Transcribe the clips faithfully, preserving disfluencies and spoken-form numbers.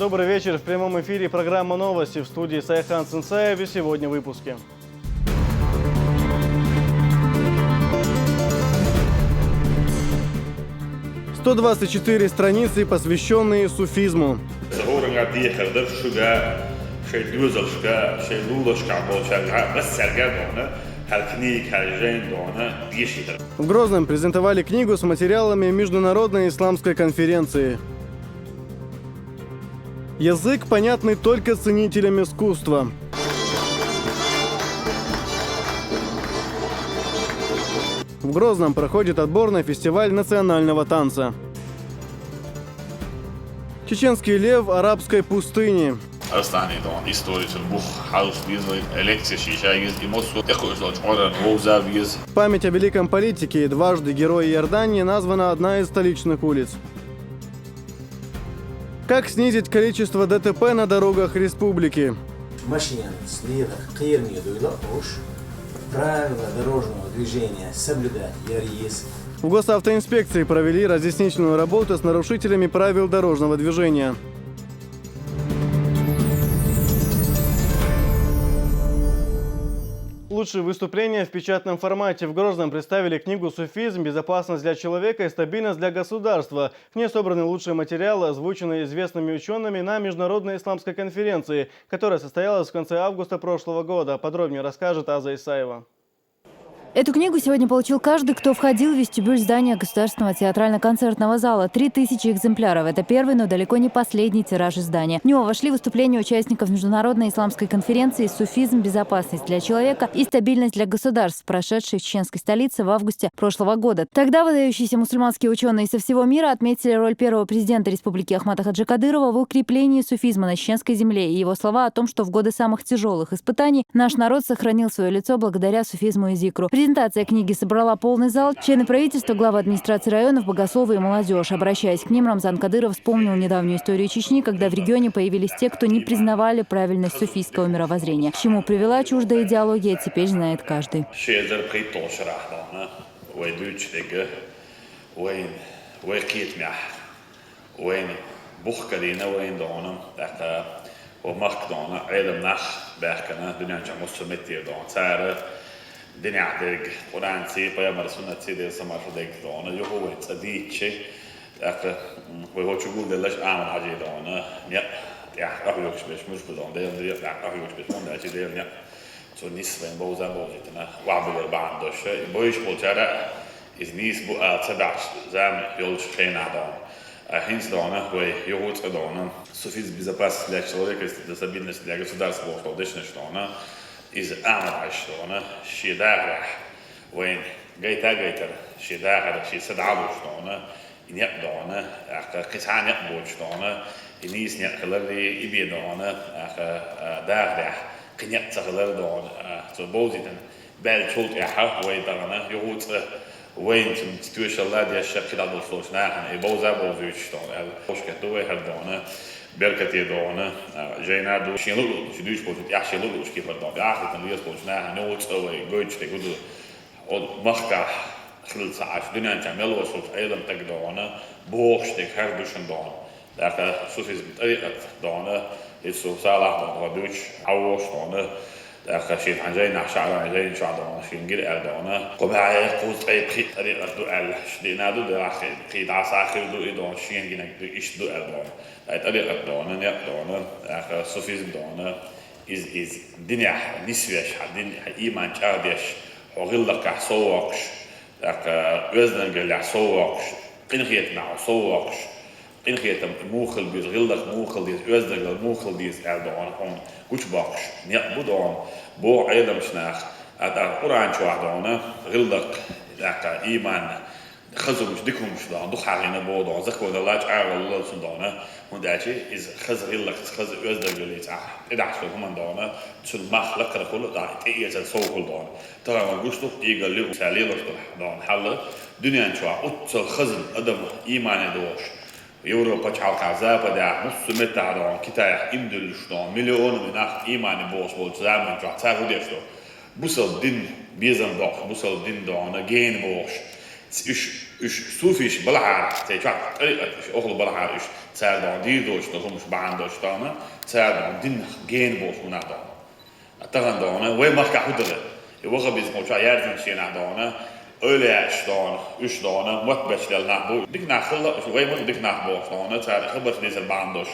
Добрый вечер. В прямом эфире программа «Новости». В студии Сайхан Сенсаев. И сегодня в выпуске. Сто двадцать четыре страницы, посвящённые суфизму. Цхьа хӀоранга дехар дар шуга, шоай доьзалашка, шоай лулашка болчаьрга, массаьрга а дона, хӀара книга, хӀара жайна дона, дешийтар. В Грозном презентовали книгу с материалами Международной исламской конференции. Язык, понятный только ценителям искусства. В Грозном проходит отбор на фестиваль национального танца. Чеченский лев арабской пустыни. Арсланан дона историйца бух хьалха деза вай, лекцеш йийша еза, и массо а тӀекхуьуш долча Ӏуйранна вовза веза. В память о великом политике и дважды Герое Иордании названа одна из столичных улиц. Как снизить количество ДТП на дорогах республики? Машинаш лелар кхераме дойла уж, правила дорожного движения соблюдать яр еза. В Госавтоинспекции провели разъяснительную работу с нарушителями правил дорожного движения. Лучшие выступления в печатном формате. В Грозном представили книгу «Суфизм. Безопасность для человека и стабильность для государства». В ней собраны лучшие материалы, озвученные известными учёными на Международной исламской конференции, которая состоялась в конце августа прошлого года. Подробнее расскажет Аза Исаева. Эту книгу сегодня получил каждый, кто входил в вестибюль здания Государственного театрально-концертного зала. Три тысячи экземпляров. Это первый, но далеко не последний тираж издания. В него вошли выступления участников Международной исламской конференции «Суфизм. Безопасность для человека и стабильность для государств», прошедшей в чеченской столице в августе прошлого года. Тогда выдающиеся мусульманские учёные со всего мира отметили роль первого президента республики Ахмата Хаджи Кадырова в укреплении суфизма на чеченской земле и его слова о том, что в годы самых тяжёлых испытаний наш народ сохранил своё лицо благодаря суфизму и зикру. Презентация книги собрала полный зал. Члены правительства, главы администрации районов, богословы и молодёжь. Обращаясь к ним, Рамзан Кадыров вспомнил недавнюю историю Чечни, когда в регионе появились те, кто не признавали правильность суфийского мировоззрения. К чему привела чуждая идеология, теперь знает каждый. Ши эзар пхийттлагӀча шера дона, вай дуьйцучу дерга, вайн, вай кхетамехь, вайн бух карийна вайна дона, тӀаккха вай махка дона, Ӏелам нах баьхкина дуьнен чохь массо а меттера дона. Цара динехь дерг, Къуръанций, пайхамар суннатций, Делан самаршо дерг дона, юха вайн цӀа дийцчи, тӀаккха, м, вай хӀокху гулделлаш Амал-Хьаьжин дона, некъ тӀехь къахьоьгуш берш муьлш бу дона, Делан некъ тӀехь къахьоьгуш берш, хӀунда аьлча Делан некъ цо нийса вайна бовза а бовзийтина, охьабуьллур бахьана долуш, и бовзуьйтуш болчара а иза нийса бу ала ца баьхьча, зама йолчу хенахь дона. А хӀинца дона, вай юха цӀа дона, «Суфизм. Безопасность для человека и стабильность для государства» бохуш долу дешнаш дона, иза Амал-Хьаьжас дона, шен дахарехь вайна гайта а гайтара, шен дахар, шен са дӀа а луш дона, и некъ дона, тӀаккха кхин цхьа а некъ боцуш дона, и нийса некъ хилар, и бен дона, тӀаккха, а, дахарехь кхин некъ ца хилар дона, а, цо бовзийтина баьллачул тӀаьхьа вай дахана, юха цӀа вайна цунца тоьшалла а деш, кхидӀа долуш долчу нахана и бовза а бовзуьйтуш дона аьлла, хьошкхетта ду вай хӀара дона, беркате дона, а, жайна а ду, шен луъу-луъучу дуьйцуш болчу тӀехь шен луъу-луъучу кепара дона, тӀаккха лелаш болчу нахана юха цӀа вай гойтуш дерг хӀун ду? Оцу махкахь хилла ца Ӏаш, дуьнен чохь мел волуш волчу Ӏелам стага дона, бохуш дерг хӀара ду шуна дона. ТӀаккха суфизм тӀарикъат дона, иза суф салахь дона, хьо дуьйцуш, хьан вохуш дона, тӀаккха шен цхьана жайнахь, ШаӀрани жайна чохь дона, шен гира аьлла дона. Кху бӀе кхузткъе пхиъ тӀарикъат ду аьлла, ша диъна ду, делахь кхин, кхин дӀа схьахир ду и дона, шена гинарг ду, иштта ду аьлла дона. Ткъа и тӀарикъат дона, некъ дона, тӀаккха суфизм дона, иза, иза динехь нисвеш, хьан дин, хьан ийман чӀагӀдеш, хьо гӀиллакхехь сов воккхуш, тӀаккха оьздангаллехь сов воккхуш, къинхетамехь сов воккхуш, къинхетам муха хила беза, гӀиллакх муха хила деза, оьздангалла муха хила деза аьлла дона, хьуна гучубоккхуш некъ бу дона, боху Ӏеламчу наха, а тӀаккха Къуръан чохь дона, гӀиллакх, тӀаккха ийман, хаза хӀумаш, дика хӀумаш дона, дукха хьахийна боху дона, законалла чӀагӀалла лоцун дона, хӀунда аьлча иза хаза гӀиллакхца, хаза оьздангаллица ахь тӀедахьаш долу хӀуманна дона, цуьнан мах лакхара хуьлу, тӀаккха тӀеэцар сов хуьлу дона. Тахана гуш ду, къегал лиъ, ша лелош долу дона хьал, дуьнен чохь оццул хазна адам иймане дохуш, Европа пачхьалкхехь, Западехь, массо а меттехь дона, Китайхь ийман дуьллуш дона, миллионами нах иймане бохуш болчу заман чохь цара хӀун деш ду? Бусалба дин безам боккхуш, бусалба дин дона, гена бохуш, уьш Уьш суфиш балахьара, цай чохь тӀарикъат уьш охьла балахьара уьш, цара дона дийр доцуш долу хӀумаш бахьана долуш дона, цара дона динах гена болуш хӀунах дона. А тахана дона, вай махкахь хӀун дара? И ваххабизм кхоча яьрзинчу шенахь дона, ойла яьш дона, уьш дона, мотт беш лелла нах бу, дика нах хилла, уьш вай ма ду дика нах бохуш дона, цара хабарш дийцар бахьана долуш,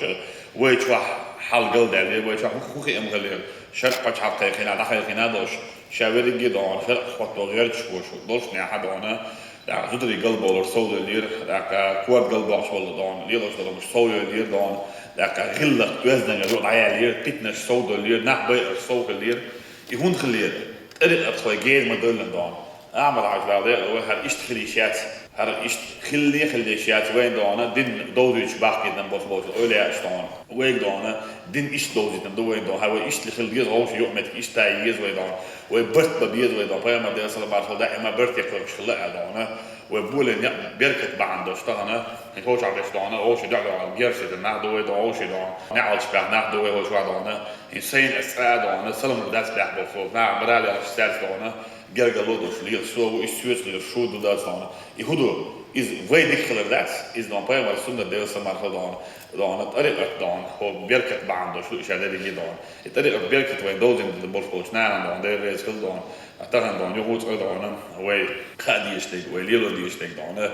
вай чохь хьал галдаьллера, вай чохь хӀун хиъна хилира, шаръ пачхьалкх кхайкхина, дӀакхайкхина долуш, ша верриге дона, шаръ хӀотто гӀерташ бохуш, долуш нехьа дона, ТӀаккха зударий галбовлар сов деллера, тӀаккха корта галбоккхуш волу дона, лелош долу хӀумаш сов йоллера дона, тӀаккха гӀиллакх оьздангалла дӀаяьллера, питанаш сов деллера, нах байарш сов хиллера. И хӀунда хиллера? ТӀарикъат вай гена ма-даллина дона. Ахьмад-Хьаьжа Дала декъала вай хӀара иштта хила йиш яц, хӀара иштта хилале а хила йиш яц вайн дона, дин довзуьйтуш бахкийтина болуш болчу ойла яьллаш дона. Вайга дона, дин иштта довзийтина ду вайн дона, хӀара вай иштта хила деза, вовшийн юкъаметтиг иштта еза вай дона, вай барт бан беза вай дона, пайхамар Делан салам-маршалла даима барте кхойкхуш хилла аьлла дона. Вай болу некъ беркат бахьана долуш тахана, хӀинца вовшах деш дона, вовшийн дуьхьал герз дина нах ду вай дона, вовшийн дона, неӀалт баьхна нах ду вай вовшах дона, хӀинца сайна аса цкъа а дона, салам дац баьхна болуш болу нах, барал яхаш цаьрца дона, гергарло долуш лела со ву, и соьца лела шу ду дац дона. И хӀун ду? Иза вай дика хилар дац, иза дона пайхамар суннат Делан салам-маршалла дона, дона, тӀарикъат дона, хӀо беркат бахьана долуш ду и ша дерриге дона. И тӀарикъат беркат вайн довзийна болуш болчу нахана дона, Дела реза хила дона, а тахана дона, юхуцкъа дона, вай кхаа дезаш дерг, вай лело дезаш дерг дона,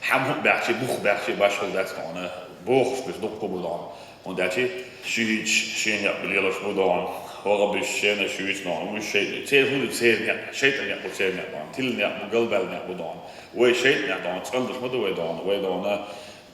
хьан хӀуъа баьхчи, бух баьхчи, башхалла дац дона, бохуш берш дуккха бу дона. ХӀунда аьлча шийташ шен некъ лелош бу дона, ваххабиш шена шуьйца дона, уьш шайтӀа, церан хӀун ду церан некъ, шайтӀан некъ бу церан некъ дона, тилла некъ бу, галбаьлла некъ бу дона. Вай шайтӀан некъ дона, цӀандуш ма ду вай дона, вай дона,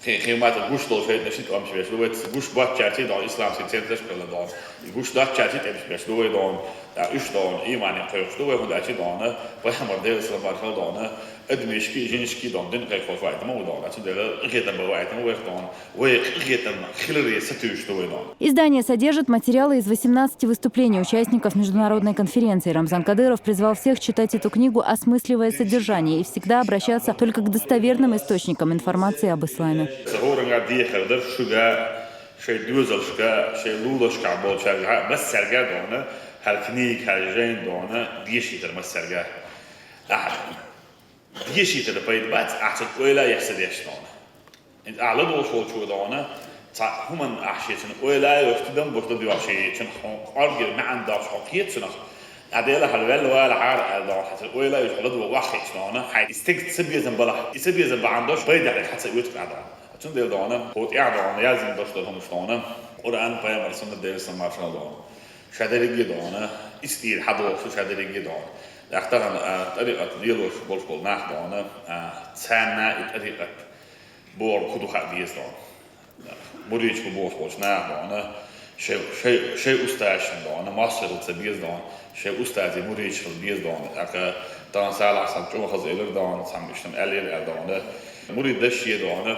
кхин, кхин ма ца гуш долу шайтӀанаш ши тӀом беш ду, вай гуш боцчаьрца дона, исламский центраш а хилла дона. И гуш доцчаьрца тӀе беш ду вай дона, ткъа уьш дона, иймане кхойкхуш ду вай, хӀунда аьлча дона, пайхамар Делан салам-маршалла дона, адамашкий, жинашкий дона, дин кхайкхош ваийтина ма ву дона, цундела къинхетам бан ваийтина вайх дона, вай къинхетам хиларе сатуьйсуш ду вай дона. Издание содержит материалы из восемнадцати выступлений участников международной конференции. Рамзан Кадыров призвал всех читать эту книгу, осмысливая содержание, и всегда обращаться только к достоверным источникам информации об исламе. Сан хӀоранга дехар дар шуьга, шайн доьзалшка, шайн лулашкахь болчаьрга, массаьрга а дона, хӀара книга, хӀара жайна дона, дешийтар массаьрга. Ахьа дешийтар пайда бац, ахьа цуьнан ойла а еш ца деш дона. ХӀинца ахьа ладугӀуш волчо дона, цхьа хӀуманна ахьа шен цуьнан ойла а йош, тидам бош ладоьгӀуш, шен цуьнан хьо кӀоргера маьӀна долуш хьо кхета цунах. Ахьа Дела хьала ваьлла валахьара аьлла дона, хьан цуьнан ойла а йош хьо ладугӀу ваххийча дона, хьайн и стеган ца безам балахь, и ца безам бахьана долуш, пайда хьан ца оьцу дона. Цундела дона, хӀо тӀехь дона, яздина долуш долу хӀумаш дона, Къуръан, пайхамар суннат, Делан салам-маршалла дона. Ша дерриге дона, исдийр хьадохуш ду ша дерриге дона. ТӀаккха тахана, а, тӀарикъат лелош болуш болу нах дона, а, царна и тӀарикъат бохург хӀун ду хаа деза дона. Муридаш бу бохуш болчу наха дона, шайн, шайн, шайн устазашна дона, мостагӀалла ца беза дона, шайн устазе муридаш хила беза дона. ТӀаккха тахана Салахь санна чӀогӀа хаза элира дона, цхьамма иштта аьллера аьлла дона. Мурид даш шен дона,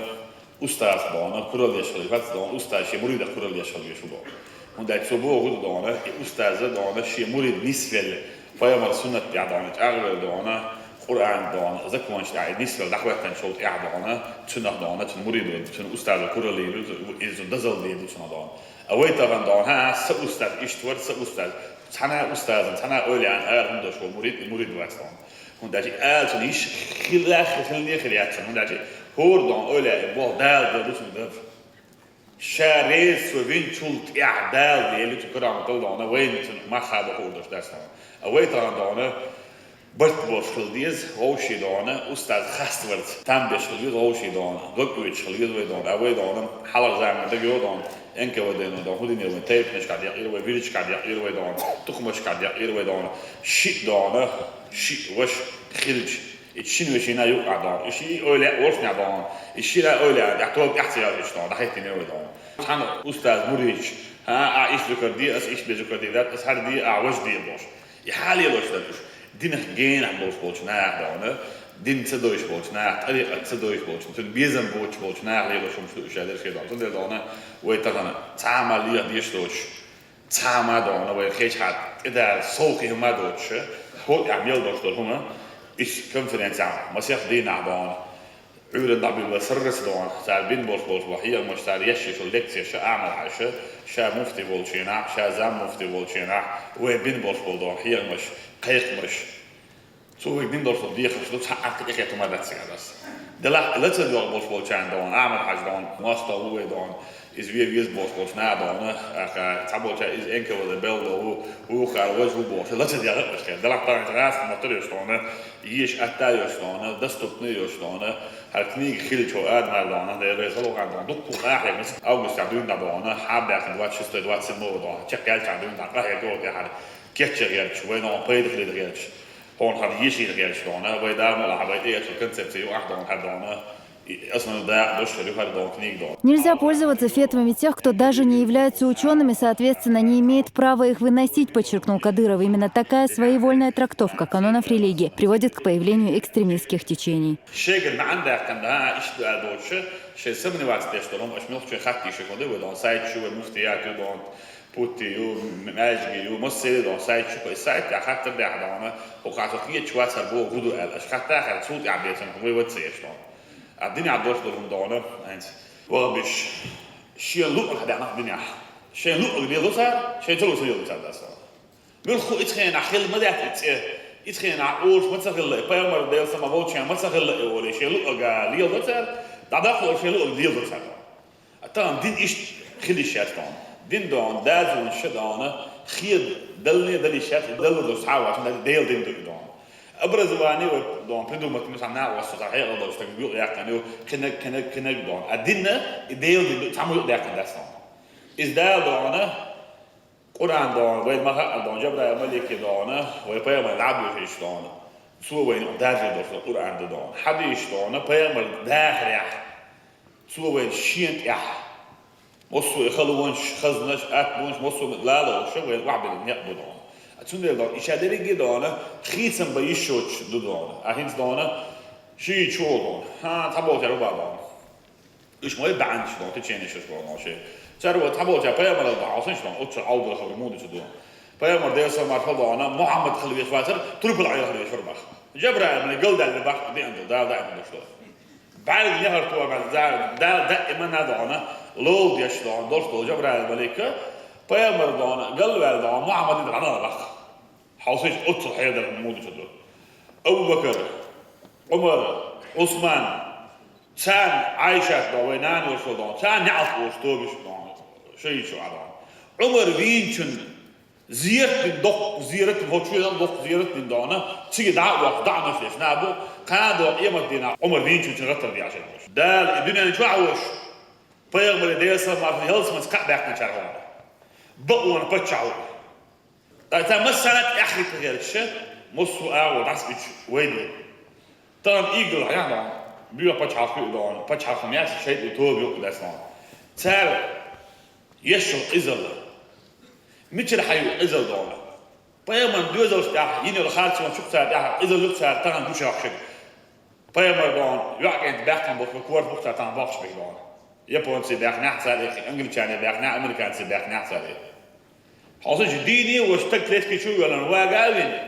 устаз дона, куралла еш хила вац дона, устаз шен муридах куралла еш хила везаш ву дона. ХӀунда аьлча цо боху хӀун ду дона, и устаза дона, шен мурид нисвелла, пайхамар суннат тӀехь дона, чӀагӀвелла дона, Къуръан дона, законаш тӀехь и нисвелла дӀахӀоьттинчул тӀехь дона, цунах дона, цуьнан муридо, цуьнан устазо куралла йийр ю, иза дозалла дийр ду цунах дона. А вай тахана дона, хӀа, сан устаз иштта вара, сан устаз. Цхьана устазан, цхьана ойла ян ара хӀума долуш ву мурид, и мурид вац дона. ХӀунда аьлча и ала цунна йиш хила, хилане хир яц цунна, хӀунда аьлча хӀора дона ойла ян и болх Дала дала ду цунна дар. Ша реза цо винчул тӀехь Дала делла цу караматал дона, вайна цунна мах хадо хуур долуш дац дона. А вай тахана дона, барт болуш хила деза, вовшийн дона, устаз хаставарца там беш хила веза, вовшийн дона, дог оьцуш хила веза вай дона. А вай дона, хьалха заманан даго дона, Н К В Д-но дона, хӀун динера вайн тайпанашкахь декъера вай, вирдашкахь декъера вай дона, тухмашкахь декъера вай дона, шиъ дона, шиъ ваша хилча, и шина вешина юкъахь дона, и шиъ ойла ян волшнехь дона, и шина ойла ян тӀехь тоба тӀехь ца ял иштта дона, дӀахӀиттина вай дона. Цхьана устаз муридаш, хӀа, ахь иштта зуькар де, ас иштта бе зуькар де дац, ас хӀара де, ахь важа де бохуш. И хьалелош дара уьш. Динах генахь болуш болчу наха дона, дин ца дойш болчу наха, тӀарикъат ца дойш болчу, цуьнан безам боцуш болчу наха лелош хӀумаш ду уьш аьлла шен дона. Цундела дона, вай тахана цхьа а ма леха деш доцуш, цхьа а ма дона, вай кхечахьа тӀедара сов кхин хӀума ма доцуш, хӀокху тӀехь мел долуш долу хӀума, исс конференцехь масех дийнахь дона, Ӏуьйранна дӀабуьлла сарралц дона, цара бина болуш болуш бу хьехамаш, цара еш йолу лекцеш а, Ахьмад-Хьаьжа, ша муфти волчу хенахь, ша зам-муфти волчу хенахь, вай бина болуш болу дона хьехамаш, кхайкхамаш. Цо вайга дина долуш долу дехарш ду, цхьа а тӀекхетта хӀума дац цигахь аса. Делахь лаца доагӀа болуш болчарна дона, Ахьмад-Хьаьжа дона, мохк тоху ву вай дона, иза ве веза болуш болчу наха дона, аха, цхьаболчара иза Н К В-дан белла ву, вукхара важа ву бохуш, лаца дегӀа а хир. Делахь тахана гӀазкхи маттара йолуш дона, еша атта а йолуш дона, доступный а йолуш дона, хӀара книга хилча адамара дона, дера вай салохан дона, дуккха къахьегамас августехь дуьйна дона, хьан баьхна двадцать шестой, двадцать седьмой дона, чекхъяьлчахь дуьйна дона, къахьега догӀу тӀе хьара кечъян гӀерташ, вай дона пайда хилийта гӀерташ. Хьуна хьан йишийна гӀерташ дона, вай да муьлхха вай тӀе эцу концепция ю ахь дона, хьан дона, и основной да, дош хир ю хьан дона, книга дона. Нельзя пользоваться фетвами тех, кто даже не является учёными, соответственно, не имеет права их выносить, подчеркнул Кадыров. Именно такая своевольная трактовка канонов религии приводит к появлению экстремистских течений. Шегара маьӀна даьккхина, да, иштта аьлла доцуш, шайн сомневаться деш долу, аша муьлххачу хаттийша хӀун ду, вай дона, сайт чу, вай муфтият ю дона, путти ю, маьждиге ю, массаре а дона, сайт чу, и сайт тӀехь хаттар даьхьа дона, хӀокху хьан со кхеташ вац хӀара боху хӀун ду аьлла, аша хаттахьара цул тӀаьхьа бецан, вай вац ца еш дона. А динехь дош долу хӀума дона, хӀинца. Ваха биш, шен луъург хьан даьхьна динехь. Шен луъург лело цара, шен ца луъург ца лело цара дац дона. Муьлхха ицхенна хила ма дац и цӀе, ицхенна олуш ма ца хилла и, пайхамар Делан салам волчарна ма ца хилла и олий, шен луъург лело цара, дӀадаккхалуш шен луъург лело цара. А тахана дин иштта хила йиш яц дона. Дин дона, дазонаш ша дона, хеда далле а дала йиш яц, далла долуш цхьа а вац, Делан дин ду и дона. Образование вай дона, придумать муьлхха накъосташа хьекъал долуш стаг юкъаяьккхина ю, кхинаг, кхинаг, кхинаг дона. А дин, и Делан дин ду, цхьаммо юкъадаьккхина дац дона. Иза Дала дона, Къуръан дона, вайна ма хаъара дона, Жабраил малике дона, вай пайхамар дӀабоьхуш дона. Цо вайна даржа долуш Къуръан ду дона. Хьадисаш дона, пайхамар дахарехь, цо вайна шена тӀехь. Массо а халонаш, хазнаш, аттонаш, массо а лалонаш вайна охьабиллина некъ ду дона. А цундела дона, и ша дерриге а дона, хийцам бан йиш йоцуш ду дона. А хӀинца дона, ши чу дона. ХӀан, цхьаболчара ву бан дона. Уьш ма ю баьӀнаш дона, теченеш аш дона шен. Цара ву цхьаболчара пайхамарал дона, хьовсийша дона, оццул Ӏовдал хабар муха ду шу дона. Пайхамар Делан салам-маршалла дона, Мухьаммад хила везаш вацара, турпал Ӏела хила везаш вара баха. Жабраил малик галдаьлла баха, деана ду, Дала даима долуш долу. БӀаьрга нехар тохар, Дала даима а дона, ловла деш дона, долуш долу Жабраил малик, пайхамар дона, галваьлла дона, Мухьаммад дӀадала баха. Хьовсийша, оццул хьедар муха ду шу дона. Абу-Бакар, Ӏумар, Ӏусман, царна Ӏайшат дона, вай нана йолуш долу дона, царна неӀалт олуш тобиш дона, шайчу а дона. Ӏумар вийначун зерат дина доккха, зерат дина, хӀокху чуьра доккха зерат дина дона, цига дӀа а вахча, даӀанаш деш нах бу, кхана дона къемат дийнахь Ӏумар вийначун гӀаттар деш деш. Дала и дуьнен чохь а волуш, пайхамаре Делан салам-маршалла ялсаманица кхаъ баьккхинчарах ву. Бакъонан паччахь ву. Ткъа цара массарна а тӀаьхьахӀитта гӀерташ, массо а агӀо дӀасабича вай ду. Тахана игла хьехна, боьха пачхьалкх ю и дона, пачхьалкх ма яц, шайтӀан тоба юкъа дацдона. Цара еш йолу къизалла. Мичара хьан ю къизалла дона? Пайхамаран доьзалш тӀехь йина йолу харцонаш ю-кх цара тӀехь, къизалла ю-кх цара тахана гучуяхьуш. Пайхамар дона, йоӀ кӀентий баьккхина болуш, корта бу-кх цара тахана бохкуш берш дона. Японций баьхнехь цара, англичанийн баьхнехь, американций баьхнехь цара. Хьовсийша, дийне а волуш, стаг клетки чу а воьллина, вага а вина,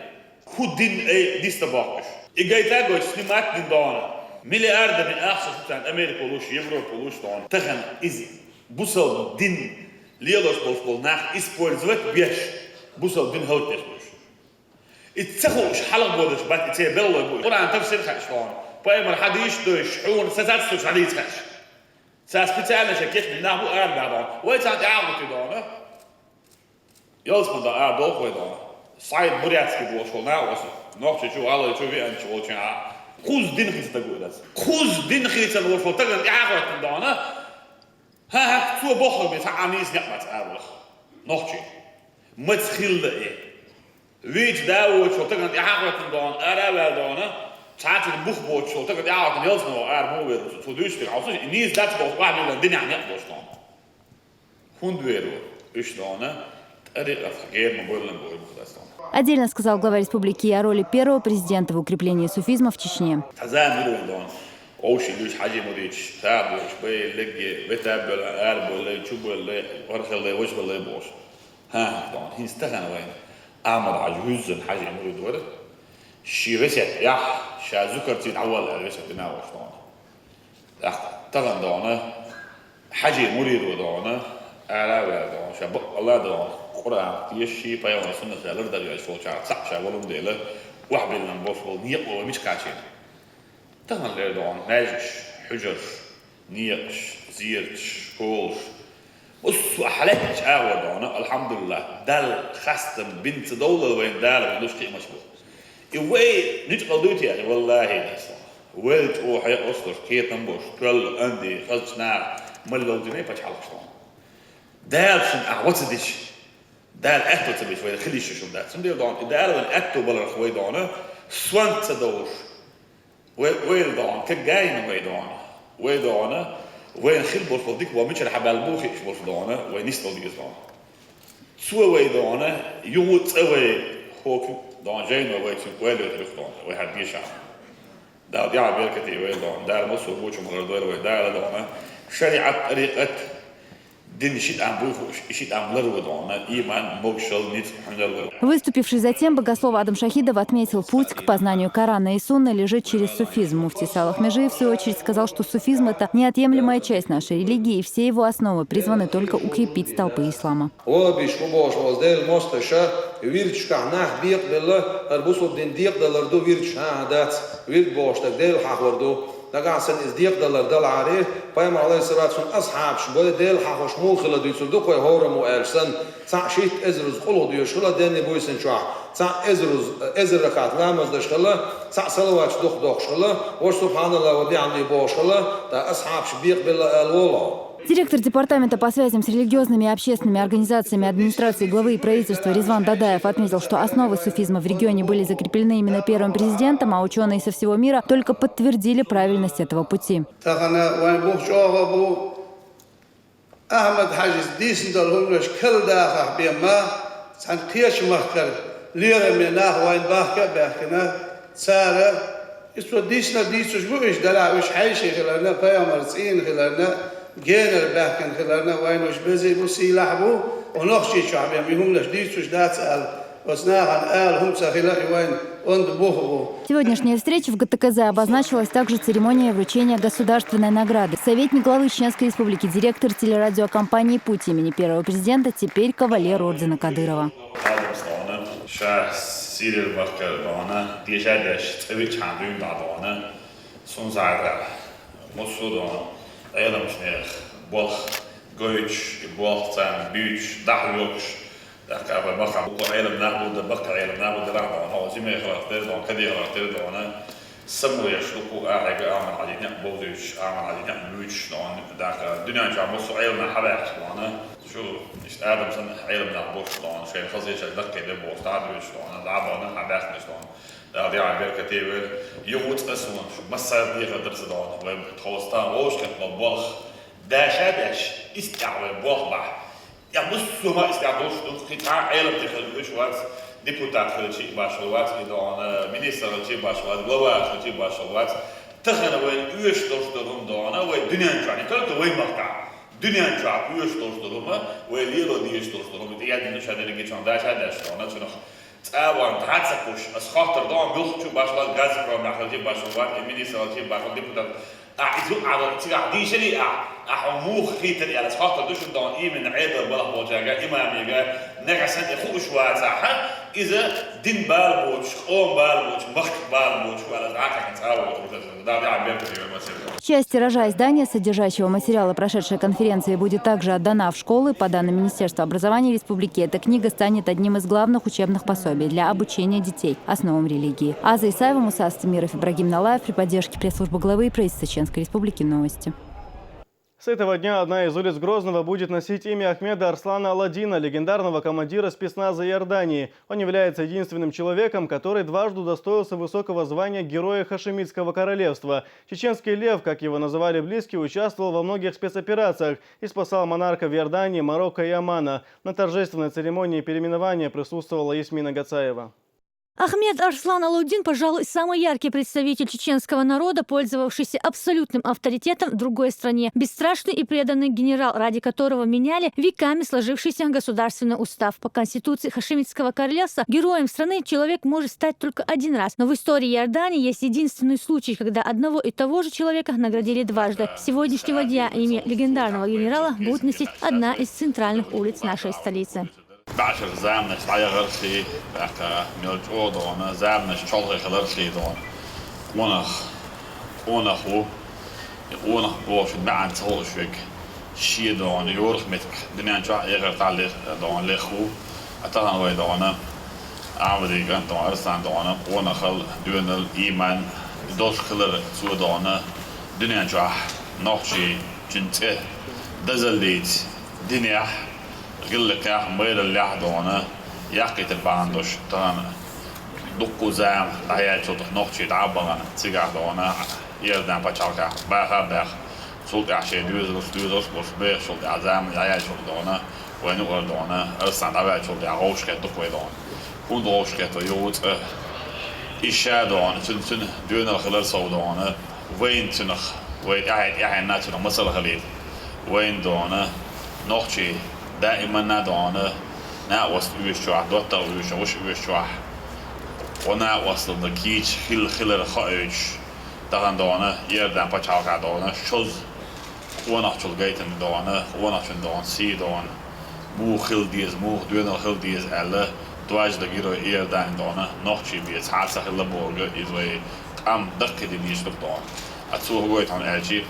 хӀун дин ай диста бохкуш. И гайта а гойтуш, снимать дина дона. Миллиардами ахча шу царна Америка луш, Европа луш дона. Тахана иза бусалба дин лелош болуш болу нах использовать беш, бусалба дин хӀаллакдеш луш. И ца хууш хьалха бодуш бац, и церан белхалой бу. Къуръан тафсир хаьаш дона. Пайхамар хьадисаш а доьшуш, хьуна сацаццуш хьадийца хаьаш. Цара специально шайн кечбина нах бу арабаьхна дона. Вай царна тӀаьхьа а гӀуттий дона. Ялсамани дона ара доху вай дона. Саид Бурятский бохуш волу накъост, нохчи чу, гӀалгӀай чу веанчу волчу а. Кхузза дин хийца стаг ву и дац. Кхузза дин хийцина волуш волу стагана тӀаьхьа а гӀоьттина дона. ХӀан-хӀа, цо бохург бен цхьа а нийса некъ бац ара ваха. Нохчи. Маца хилла и. Вийча да а воцуш волу стагана тӀаьхьа а гӀоьттина дона, ара а ваьлла дона, цхьаьццанна бух боцуш волу стагана тӀаьхьа а гӀоьттина, ялсамани вара ара муха вер ву, цо дуьйцу стаг хьовсуш, и нийса дац бохуш къахьмиллина динехь некъ долуш дона. ХӀунда вер ву? Уьш дона, тӀарикъатах герма бойллам бой бух дац дона. Отдельно сказал глава республики и о роли первого президента в укреплении суфизма в Чечне. Цхьа зама вир вайн дона. Овший дуьйцу хьажи муридаш, сагӀа дуьйцу, бай, легге, вета а бевлла, ара бевлла, чу бевлла, вархалла, важа валла бохуш. ХӀан, дона, хӀинца тахана вайна Ахьмад-Хьаьжа вуьззина хьажи мурид вара. Шен весет яхь, ша зуькарций дӀавалла аьлла весет дина волуш дона. ТӀаккха тахана дона, хьажи мурид ву дона, ара а ваьлла дона, ша баккъалла а дона, Къуръан тешаш, пайхамаран суннатах лардеш волчарах цхьаъ ша волун дела, охьабиллина болуш волу некъо вай мича кхачийна? Тахан лер дона маьждигаш, хьужараш, некъаш, зераташ, школаш. Массо а хьалаьттача агӀор дона, алхьамдулиллахӀ, Далла хастам бина ца довлар вайна Дала вай луш кхиамаш бу. И вай нуьцкъала дуй те аьлча, валлахӀи, дас дона. Вайл чӀогӀа хьекъалаш долуш, кхетам болуш, тоьлла, анди, хазачу наха, мел ловзиний пачхьалкхаш дона. Дала шуна ахь ваца дича, Дала аьтто ца беча вай хила йиш йолуш дац. Цундела дона, и Дала вайна аьтто баларх вай дона, сонта ца довлуш, вай ойла дона, кагайна вай дона, вай дона, вайна хила болуш болу дика бо мичара хьабаьлла бу хиъаш болуш дона, вай нисдала деза дона. Цо вай дона, юха цкъа вай хӀокху дона жайно вай цуьнга ойла йойтур юха дона, вай хьан дешахь. Дала тӀехь беркате вай дона, Дала массо а гочу ма гӀардойла вай, Дала дона, шариӀат, тӀарикъат, дин ши тӀам буй хууш, и ши тӀам лар ву дона, иман, могушалла, ницкъ, хьуьнар ву. Выступивший затем, богослов Адам Шахидов отметил, путь к познанию Корана и Сунны лежит через суфизм. Муфтий Салах Межиев, в свою очередь, сказал, что суфизм — это неотъемлемая часть нашей религии, и все его основы призваны только укрепить столпы ислама. Ваххабиш хӀу бохуш волу Делан мостагӀаша вирдашкахь нах бекъабелла, хӀара бусулба дин декъадалар ду вирдаш, хӀан-хӀа, дац, вирд бохуш дерг Дела хьахор ду. Нагахь санна иза декъадалар далахьара, пайхамар, Ӏалайхиссалату вассалам, асхьабаш бу Дела хьахош муха хила дуьйцур ду кхой хӀораммо аьлча санна, цхьаъ шийтта эзарза къулхӀа доьшуш хила денна буьйсанна чохь, цхьаъ эзарза, эзар ракаӀат ламаз деш хила, цхьаъ салаваташ дукха дохуш хила, ваша «СубхьаналлахӀ ва бихьамдихӀ» бохуш хила, тӀаккха асхьабаш бекъабелла ала волу хьо. Директор департамента по связям с религиозными и общественными организациями администрации главы и правительства Ризван Дадаев отметил, что основы суфизма в регионе были закреплены именно первым президентом, а учёные со всего мира только подтвердили правильность этого пути. Тахана вайн бух чӀогӀа бу. Ахьмад-Хьаьжас дийцина долу хӀуманаш карладахахь бен ма, цхьана кхечу махкара лераме нах вайн бахка а баьхкина, цара и цо дийцина дийцуш бу уьш, делахь уьш хьаьжий хиларна, пайхамар цӀийнан хиларна, генара баьхкина хиларна, вайн уьш безий бу, сийлахь бу, оха Нохчийчохь бен и хӀуманаш дийцуш дац аьлла, оцу нахана ала хӀума ца хила, и вайн онда бух бу. Сегодняшняя встреча в ГТКЗ обозначилась также церемонией вручения государственной награды. Советник главы Чеченской Республики, директор телерадиокомпании «Путь» имени первого президента, теперь кавалер ордена Кадырова. Адамс дона, ша Сирия махкара дона, деша деш, цӀа вичхьан дуьйна дӀа дона, сун зӀагӀа, муссо а дона, Ӏеламчу нех болх гойтуш, и болх царна буьйцуш, дӀахьоьгуш, тӀаккха вай махкахь баккъал Ӏелам нах бу, дан баккъал Ӏелам нах бу, дан дона, хьо зиме хиларх тера дона, каде хиларх тера дона, самавеш дукха ахьега Аман Хьаьжин некъ бовзуьйтуш, Аман Хьаьжин некъ буьйцуш дона, тӀаккха дуьнен чохь массо а Ӏелам нах хьабаьхкина дона. Шу иштта Адам санна Ӏелам нах болуш дона, шайн хаза ечарна даккхий де бохуш, дӀа а дуьйцуш дона, дӀа а бахана, хьан баьхкинарш дона. Дала дегӀан беркате вайла, юха цкъа суна шу массаьрга дехар дара ца дона, вай тхо стаг вовшахкхетта болу болх, даша а деш, иштта тӀехь вай болх бахь. Я муссума иштта долуш ду, кхин цхьа а Ӏелам тӀехь хила вуьш вац, депутат хилчи а башхалла вац, и дона, министр хилчи а башхалла вац, глава хилчи а башхалла вац. Тахана вайна оьшуш долуш долу хӀума дона, вай дуьнен чохь, не только вай махкахь, дуьнен чохь оьшуш долуш долу хӀума, вай лело дезаш долуш долу хӀума, тӀеяздина ша дерриге чохь даша а деш дона, цунах цӀа а ван, дӀа а ца кхуш, ас хоттар дона, муьлххачу башхалла вац, газпром нах хилчи а башхалла вац, и министр хилчи а башхалла, депутат. Ахь иза юкъахь долу цигахь дийшалий ахь? Ахь хьо муха хийтар аьлла, ас хоттар ду шуна дона, именно Ӏедал балха болчаьрга, имамега, нагахь санна и хууш вацахь, иза дин бала боцуш, къоман бала боцуш, махкан бала боцуш ву аьлла, дӀакхайкхина цӀа а воцуш, Дала дегӀан беркате вай массеран. Часть тиража издания, содержащего материала прошедшей конференции, будет также отдана в школы. По данным Министерства образования республики, эта книга станет одним из главных учебных пособий для обучения детей основам религии. Аза Исаева, Муса Астемиров, Ибрагим Налаев при поддержке пресс-службы главы и правительства Чеченской Республики. Новости. С этого дня одна из улиц Грозного будет носить имя Ахмеда Арслана Аладдина, легендарного командира спецназа Иордании. Он является единственным человеком, который дважды удостоился высокого звания Героя Хашемитского королевства. Чеченский лев, как его называли близкие, участвовал во многих спецоперациях и спасал монархов Иордании, Марокко и Омана. На торжественной церемонии переименования присутствовала Ясмина Гацаева. Ахмед Арслан Алаудин, пожалуй, самый яркий представитель чеченского народа, пользовавшийся абсолютным авторитетом в другой стране. Бесстрашный и преданный генерал, ради которого меняли веками сложившийся государственный устав. По конституции Хашемитского королевства героем страны человек может стать только один раз. Но в истории Иордании есть единственный случай, когда одного и того же человека наградили дважды. С сегодняшнего дня имя легендарного генерала будет носить одна из центральных улиц нашей столицы. БӀешерчу заманаш дӀаяхархий, тӀаккха мел чӀогӀа дона, заманаш чолхе хилархий дона. Къонах Къонах ву, и къонах бохучун маьӀна ца хууш верг, шен дона, йорах меттиг дуьнен чохь а, эхартахь а лех-, дона, лех ву, а тахана вай дона, Ахьмадин кӀант дона, Арслан дона, къонахалла, доьналла, ийман, и долуш хилар цо дона, дуьнен чохь нохчий, цуьнан цӀе дазаллица динехь, гӀиллакхехь, майраллехь дона, яккхийтар бахьана долуш, тахана дуккха а зама дӀаяьллачул тӀаьхьа нохчий дӀа а бахана, цигахь дона, Иордан пачхьалкхехь баха а баьхна, цул тӀаьхьа шайн доьзалц, доьзалц болуш бехачул тӀаьхьа, зама дӀаяьллачул тӀаьхьа дона, вайн юкъара дона, Арслан дӀаваьллачул тӀаьхьа вовшахкхетта ду-кх вай дона. ХӀунда вовшахкхетта вай юха цкъа? Иза ша дона, цуьнан, цуьнан доьналла хилар сов дона, вайна цунах, вай тӀаьхье-тӀаьхьенна цунах масал хилийта. Вайна дона, нохчий даиманна дона, накъост оьшучохь, доттагӀа оьшучохь, гӀуш оьшучохь, гӀо накъосталла кийча хилла хилар хоуьйтуш, тахана дона, Иордан пачхьалкхехь дона, шозза къонахчул гайтина дона, къонахчун дона, сий дона, муха хила деза, муха доьналла хила деза аьлла, дош дан гира вай Иордане дона, нохчий бен цхьа а ца хилла бохург, иза вай къам даккхийдина йиш ду-кх дона. А цо хӀун гойту хьуна аьлча,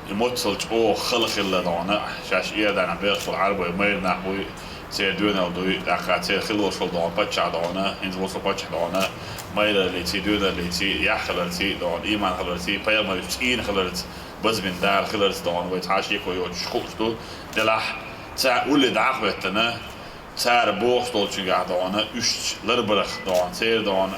и моццал чӀогӀа хала хилла дона, шаьш Иорданехь бехаш болу Ӏарбой майра нах буй, церан доьналла дуй, тӀаккха церан хилла волуш волу дона паччахь дона, хӀинца волу со паччахь дона, майраллиций, доьналлиций, яхь хиларций дона, ийман хиларций, пайхамаршца цӀийна хиларца, базбина Дала хиларца дона, вай цхьа а шеко йоцуш хууш ду, делахь, цара улле дӀа а хӀоьттина, цара бохуш долчуьнгахь дона, уьш ларбарах дона, церан дона,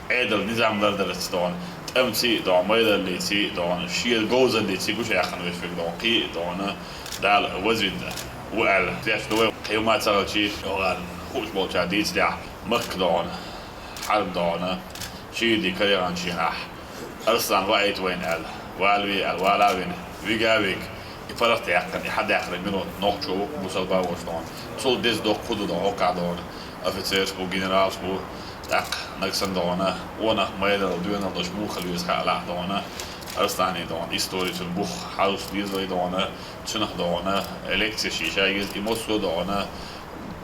Ӏедал низам лардарца дона, тӀамций а дона, майраллиций а дона, шен говзаллиций гучуяьккхина вешверг дона, кхин а дона, Дала вазвина ву аьлла, тешна ду вай, кхин хӀума ца хилчий, йогӀарна хууш болчара дийцарехь, Макка дона, Хьарам дона, шийди карагӀанчийнахь, Арслан ваийта вайна аьлла, валаве аьлла, вала а вина, вига а вига, и паргӀат яьккхина, и хьадаьккхина минот нохчо ву, бусалба а волуш дона. Цул деза доккха хӀун ду дона, хӀокхахь дона офицераш бу, генералаш бу, тӀаккха нагахь санна дона, къонах майралла, доьналла долуш муха хила веза хаалахь дона, Арслане дона, истори цуьнан бух хьалуш деза вай дона, цунах дона, лекцеш йиша еза, и массо а дона,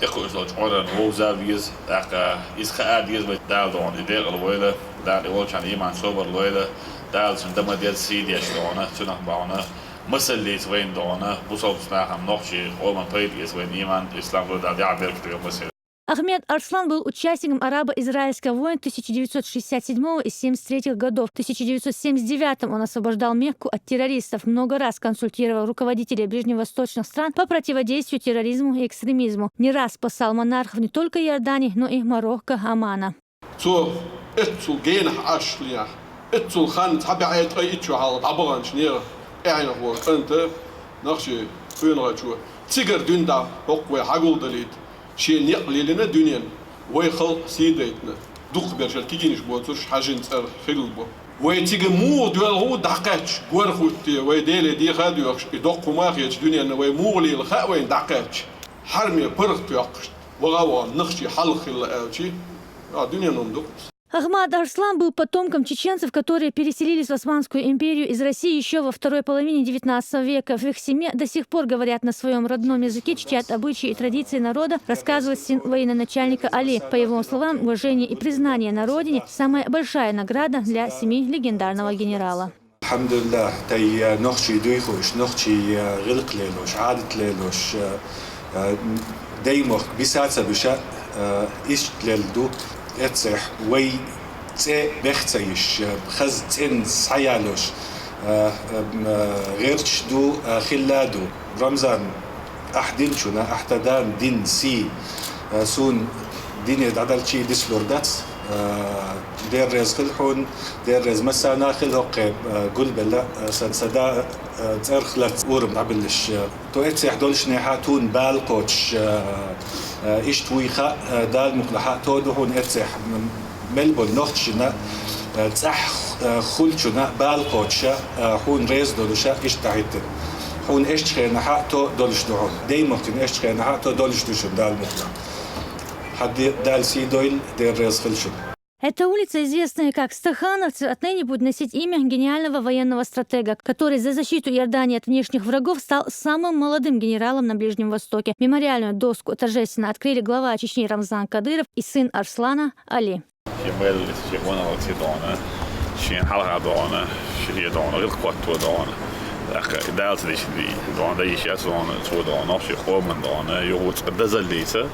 тӀекхуьуш долчу Ӏуьйранна вовза а веза, тӀаккха иза хаа деза вай. Дала дона и декъала войла, Дала и волчарна ийман, собар лойла, Дала цуьнан дан ма-дезза сий деш дона, цунах бахьана, масаллица вайна дона, бусалба нахана, нохчийн къоман пайда эца вайна ийман, ислам лойла, Дала дехьа беркате йойла массеран. Ахмед Арслан был участником арабо-израильской войны тысяча девятьсот шестьдесят седьмого и семьдесят третьего годов. В тысяча девятьсот семьдесят девятом он освобождал Мекку от террористов, много раз консультировал руководителей ближневосточных стран по противодействию терроризму и экстремизму, не раз спасал монархов не только Иордании, но и Марокко, Омана. Цо эццул генахь Ӏаш лехь, эццул хан цхьа бӀе ткъе итт шо хьалха дӀабаханчу нехан тӀаьхьенах волу кӀанта, нохчийн къонахчо, цигара дуьйна дӀа хӀокху вай хьагулдалийта, шен некъ лелийна дуьненна, вай халкъ сий дайтина, дукхахберш кегийнаш боцурш хьажин цӀарах хилла бу. Вай цига муха доьлху дӀакхаьчча, гор хӀуттий, вай Деле деха а доьхуш, и доккха хӀума а хеташ дуьненна, вай муха лела хаьа вайна дӀакхаьчча, хьараме паргӀат тоьккхуш, ваха а вахана, нохчий хьалха хилла аьлчи, а, дуьненна хӀума ду-кх. Ахмад Арслан был потомком чеченцев, которые переселились в Османскую империю из России ещё во второй половине девятнадцатого века. В их семье до сих пор говорят на своём родном языке, чтят обычаи и традиции народа, рассказывает сын военачальника Али. По его словам, уважение и признание на родине — самая большая награда для семьи легендарного генерала. Алхьамдулиллах, тӀе нохчий дуй хууш, нохчийн гӀиллакх лелош, Ӏадат лелош, даймохк биса ца буьша, иштта лелла ду. Эццехь вай цӀе бех ца йиш, хаза цӀенна схьаялош, гӀерташ ду, хилла а ду. Рамзан, ахь динчунна, ахь тхан дина сий, суна дине дӀадалчий дицлур дац. Дера реза хила хьуна, дера реза массарна а хила, хӀокху гулбелла сан, сан да цӀарах лаьцна урам дӀабиллаш. Тхо эццехь доллушехь а тхуна бала кхочуш, иштта вуй хаьа, Дала мукъ лахь а, тхо ду хьуна эццехь мел болу нохчашна, цӀахь хуьлучунна бала кхочуш, хьуна реза долуш иштта дӀахӀиттина. Хьуна эшначу хенахь а тхо долуш ду хьуна. Даймахкана эшначу хенахь а тхо долуш ду шуна, Дала мукъ лахь. Хьан де-, Дала сий дойла, дера реза хила шуна. Эта улица, известная как Стахановцы, отныне будет носить имя гениального военного стратега, который за защиту Иордании от внешних врагов стал самым молодым генералом на Ближнем Востоке. Мемориальную доску торжественно открыли глава Чечни Рамзан Кадыров и сын Арслана Али. Шен мел, шен вон алгӀа ца дона, Шен хьалха дона, шен дона, гӀилла котто дона. ТӀаккха Дала ца дийшина дий, дона, да йиш яц дона, цо дона, шен къоман дона, юха цкъа дазаллица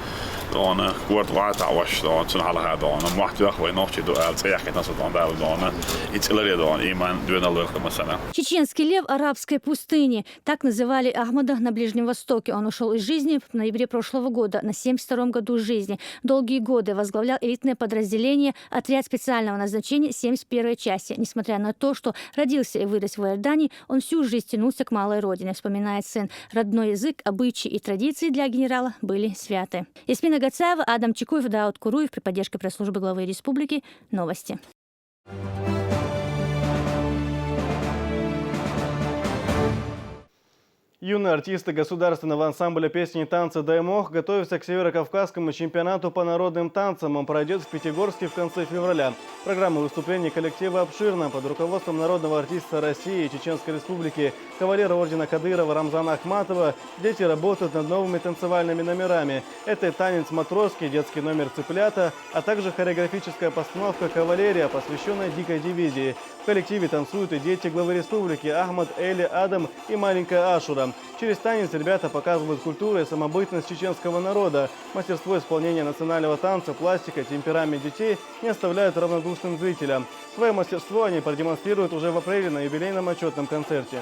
дона, корта гӀата ваш дона, цун хьалха дона, мохь тоьхна вай нохчий ду ала, цӀе яхкина са дона, Дала дона, и цӀиларе дона, иман, доьналла вай масана. Чеченский лев арабской пустыни. Так называли Ахмада на Ближнем Востоке. Он ушел из жизни в ноябре прошлого года на семьдесят втором году жизни. Долгие годы возглавлял элитное подразделение, отряд специального назначения семьдесят первой части. Несмотря на то, что родился и вырос в Иордании, он всю жизнь тянулся к малой родине, вспоминает сын. Родной язык, обычаи и традиции для генерала были святы. Ясмина Гацаева, Адам Чекуев, Дауд Куруев при поддержке пресс-службы главы республики. Новости. Юные артисты государственного ансамбля песни и танца «Даймох» готовятся к Северокавказскому чемпионату по народным танцам. Он пройдет в Пятигорске в конце февраля. Программа выступлений коллектива обширна. Под руководством народного артиста России и Чеченской Республики, кавалера ордена Кадырова Рамзана Ахматова, дети работают над новыми танцевальными номерами. Это танец матроски, детский номер «Цыплята», а также хореографическая постановка «Кавалерия», посвященная дикой дивизии. В коллективе танцуют и дети главы республики Ахмад, Эли, Адам и маленькая Ашура. Через танец ребята показывают культуру и самобытность чеченского народа. Мастерство исполнения национального танца, пластика, темперамент детей не оставляют равнодушным зрителя. Свое мастерство они продемонстрируют уже в апреле на юбилейном отчетном концерте.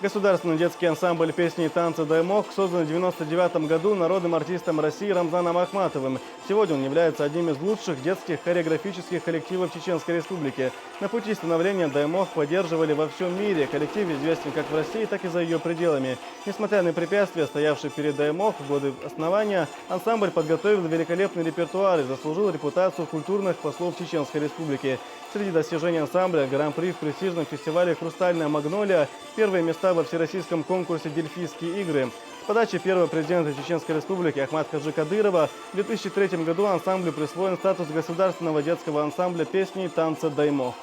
Государственный детский ансамбль песни и танца «Даймох» создан в девяносто девятом году народным артистом России Рамзаном Ахматовым. Сегодня он является одним из лучших детских хореографических коллективов Чеченской Республики. На пути становления «Даймох» поддерживали во всем мире. Коллектив известен как в России, так и за ее пределами. Несмотря на препятствия, стоявшие перед «Даймох» в годы основания, ансамбль подготовил великолепный репертуар и заслужил репутацию культурных послов Чеченской Республики. Среди достижений ансамбля — гран-при в престижном фестивале «Хрустальная магнолия», первые места во всероссийском конкурсе «Дельфийские игры». С подачи первого президента Чеченской Республики Ахмат-Хаджи Кадырова в две тысячи третьем году ансамблю присвоен статус государственного детского ансамбля песни и танца «Даймох».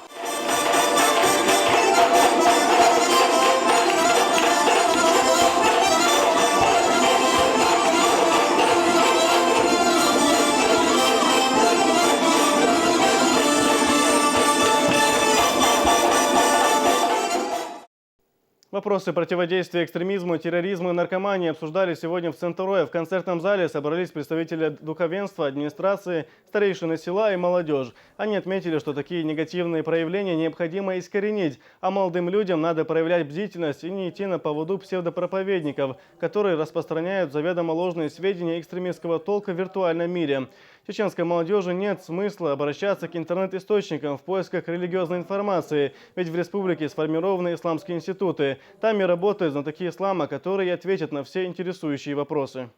Вопросы противодействия экстремизму, терроризму и наркомании обсуждали сегодня в Центре. В концертном зале собрались представители духовенства, администрации, старейшины села и молодежь. Они отметили, что такие негативные проявления необходимо искоренить, а молодым людям надо проявлять бдительность и не идти на поводу псевдопроповедников, которые распространяют заведомо ложные сведения экстремистского толка в виртуальном мире. Чеченской молодежи нет смысла обращаться к интернет-источникам в поисках религиозной информации, ведь в республике сформированы исламские институты. Там и работают знатоки ислама, которые ответят на все интересующие вопросы.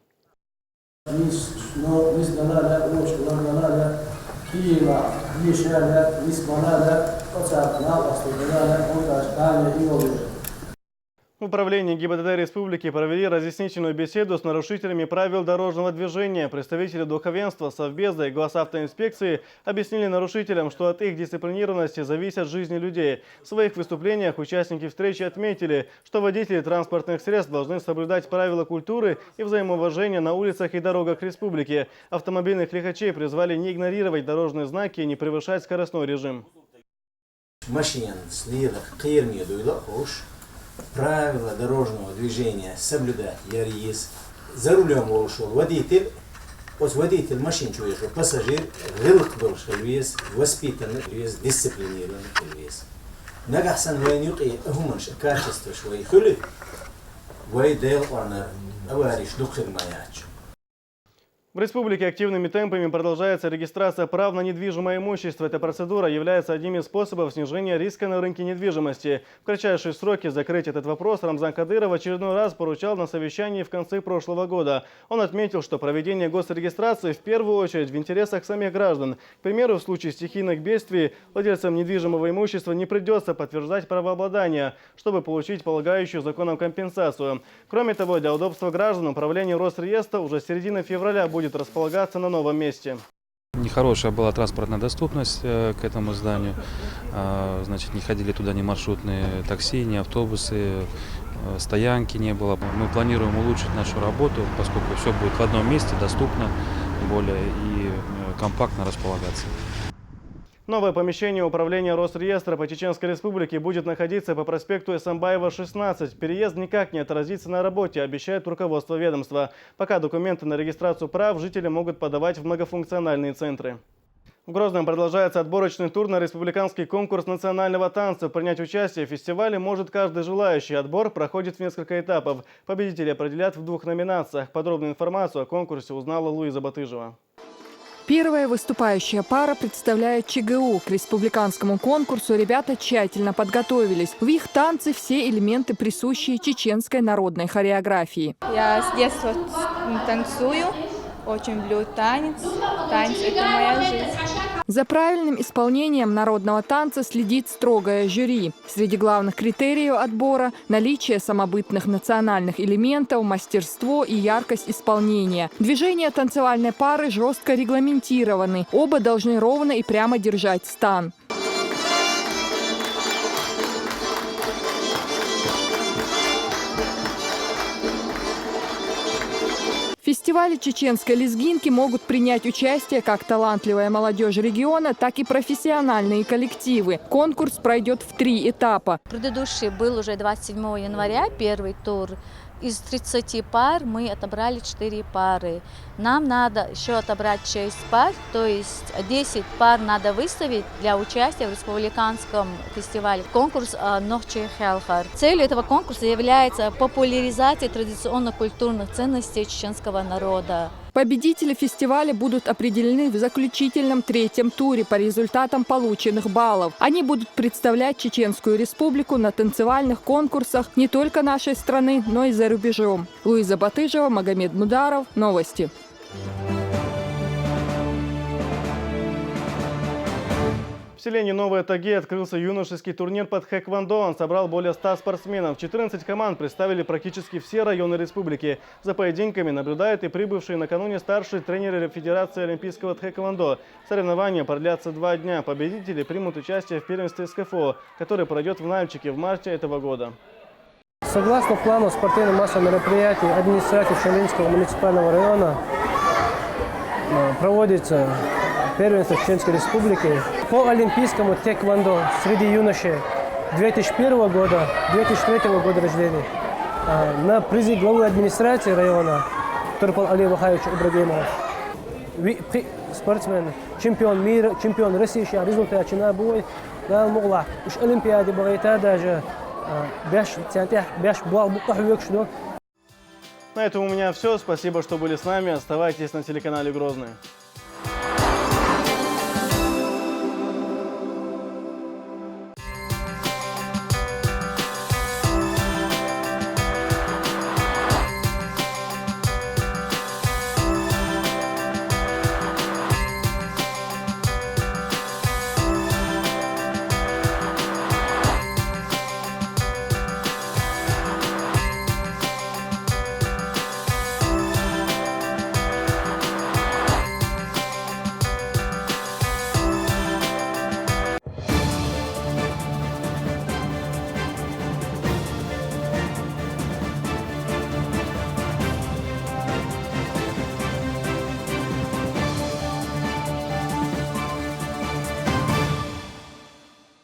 Nis, no, nis galada, očkula galada, kila, nišada, nis balada, oca na, osta galada, onda stanje i ovdje. В управлении ГИБДД республики провели разъяснительную беседу с нарушителями правил дорожного движения. Представители духовенства, Совбеза и Госавтоинспекции объяснили нарушителям, что от их дисциплинированности зависят жизни людей. В своих выступлениях участники встречи отметили, что водители транспортных средств должны соблюдать правила культуры и взаимоуважения на улицах и дорогах республики. Автомобильных лихачей призвали не игнорировать дорожные знаки и не превышать скоростной режим. Машинас лела кхераме дуйла а ховш, правила дорожного движения соблюдать яр еза. За рулем волуш вола водитель, оцу водитель машин чу вешо пассажир гӀиллакх долуш хила веза, воспитанный хила веза, дисциплинированный хила веза. Нагахь санна вайна юкъе а хӀуманаш, а качестваш вай хуьлу, вай Делан къонахчаллин авариш дукха хир ма яц. В республике активными темпами продолжается регистрация прав на недвижимое имущество. Эта процедура является одним из способов снижения риска на рынке недвижимости. В кратчайшие сроки закрыть этот вопрос Рамзан Кадыров очередной раз поручал на совещании в конце прошлого года. Он отметил, что проведение госрегистрации в первую очередь в интересах самих граждан. К примеру, в случае стихийных бедствий владельцам недвижимого имущества не придется подтверждать правообладание, чтобы получить полагающую законом компенсацию. Кроме того, для удобства граждан управление Росреестра уже с середины февраля будет располагаться на новом месте. Нехорошая была транспортная доступность э, к этому зданию. А, Значит, не ходили туда ни маршрутные такси, ни автобусы, э, стоянки не было. Мы планируем улучшить нашу работу, поскольку все будет в одном месте, доступно более и э, компактно располагаться. Новое помещение управления Росреестра по Чеченской Республике будет находиться по проспекту Эсамбаева, шестнадцать. Переезд никак не отразится на работе, обещает руководство ведомства. Пока документы на регистрацию прав жители могут подавать в многофункциональные центры. В Грозном продолжается отборочный тур на республиканский конкурс национального танца. Принять участие в фестивале может каждый желающий. Отбор проходит в несколько этапов. Победителей определят в двух номинациях. Подробную информацию о конкурсе узнала Луиза Батыжева. Первая выступающая пара представляет ЧГУ. К республиканскому конкурсу ребята тщательно подготовились. В их танце все элементы, присущие чеченской народной хореографии. Я с детства танцую, очень люблю танец. Танец — это моя жизнь. За правильным исполнением народного танца следит строгое жюри. Среди главных критериев отбора — наличие самобытных национальных элементов, мастерство и яркость исполнения. Движения танцевальной пары жестко регламентированы. Оба должны ровно и прямо держать стан. В фестивале чеченской лезгинки могут принять участие как талантливая молодежь региона, так и профессиональные коллективы. Конкурс пройдет в три этапа. Предыдущий был уже двадцать седьмого января, первый тур. Из тридцати пар мы отобрали четыре пары. Нам надо еще отобрать шесть пар, то есть десять пар надо выставить для участия в республиканском фестивале. Конкурс э, «Нохчи Хелхар». Целью этого конкурса является популяризация традиционно-культурных ценностей чеченского народа. Победители фестиваля будут определены в заключительном третьем туре по результатам полученных баллов. Они будут представлять Чеченскую Республику на танцевальных конкурсах не только нашей страны, но и за рубежом. Луиза Батыжева, Магомед Мударов. Новости. В селении Новые Таги открылся юношеский турнир по тхэквондо. Он собрал более ста спортсменов. Четырнадцать команд представили практически все районы республики. За поединками наблюдает и прибывший накануне старший тренер Федерации олимпийского тхэквондо. Соревнования продлятся два дня. Победители примут участие в первенстве СКФО, который пройдет в Нальчике в марте этого года. Согласно плану спортивно-массовых мероприятий администрации Шелинского муниципального района, э, проводится первенство Чеченской Республики по олимпийскому тхэквондо среди юношей две тысячи первого года, две тысячи третьего года рождения. А, На призы главы администрации района Турпал Али Вахаевича Ибрагимова ви- пхи спортсмен, чемпион мира, чемпион России, сейчас результат чина бой, да, могла. Уж Олимпиаде богайта даже, а, беш центя, беш бал буках векшну. На этом у меня все. Спасибо, что были с нами. Оставайтесь на телеканале Грозный.